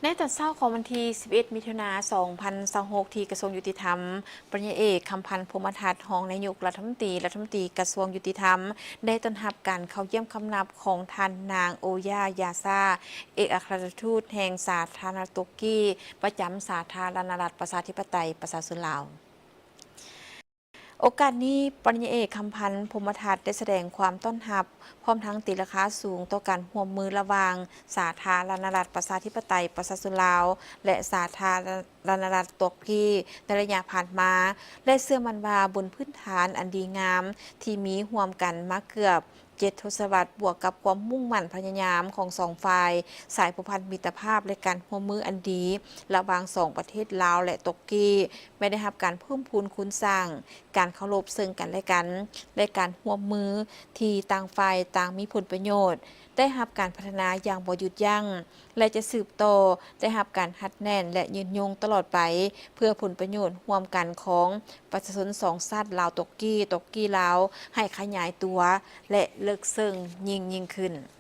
ໃນຕອນເຊົ້າຂອງວັນທີສິບເອັດ ມິຖຸນາ ສອງພັນຊາວຫົກ ທີ່ກະຊວງຍຸຕິທຳ, ປະລິນຍາເອກ ຄຳພັນ ພົມມະທັດ ຮອງນາຍົກລັດຖະມົນຕີ, ລັດຖະມົນຕີກະຊວງຍຸຕິທຳ ໄດ້ຕ້ອນຮັບການເຂົ້າຢ້ຽມຄຳນັບຂອງທ່ານນາງ ໂອຢາ ຢາຊາ ເອກອັກຄະລັດຖະທູດແຫ່ງສາທາລະນະລັດຕົກກີ້ ປະຈຳສາທາລະນະລັດປະຊາທິປະໄຕປະຊາຊົນລາວ. ໂອກາດນີ້, ປະລິນຍາເອກ ຄຳພັນ ພົມມະທັດ ໄດ້ສະແດງຄວາມຕ້ອນຮັບ ພ້ອມທັງຕີລາຄາສູງຕໍ່ການຮ່ວມມືລະຫວ່າງສາທາລະນະລັດປະຊາທິປະໄຕປະຊາຊົນລາວ ແລະ ສາທາລະນະລັດຕົກກີ້ໃນໄລຍະຜ່ານມາ ແລະ ເຊື່ອໝັ້ນວ່າບົນພື້ນຖານອັນດີງາມທີ່ມີຮ່ວມກັນມາເກືອບເຈັດທົດສະວັດ ບວກກັບຄວາມມຸ່ງໝັ້ນພະຍາຍາມຂອງສອງຝ່າຍ, ສາຍພົວພັນມິດຕະພາບ ແລະ ການຮ່ວມມືອັນດີລະຫວ່າງສອງປະເທດລາວ ແລະ ຕົກກີ້ ແມ່ນໄດ້ຮັບການເພີ່ມພູນຄູນສ້າງ ການເຄົາລົບເຊິ່ງກັນແລະກັນ ແລະ ການຮ່ວມມືທີ່ຕ່າງຝ່າຍຕ່າງມີຜົນປະໂຫຍດ ໄດ້ຮັບການພັດທະນາຢ່າງບໍ່ຢຸດຢັ້ງ ແລະ ຈະສືບຕໍ່ໄດ້ຮັບການຮັດແໜ້ນ ແລະ ຍືນຍົງຕະຫຼອດໄປ ເພື່ອຜົນປະໂຫຍດຮ່ວມກັນຂອງປະຊາຊົນສອງຊາດ ລາວ-ຕົກກີ້, ຕົກກີ້-ລາວ ໃຫ້ຂະຫຍາຍຕົວ ແລະ ເລິກເຊິ່ງຍິ່ງໆຂຶ້ນ.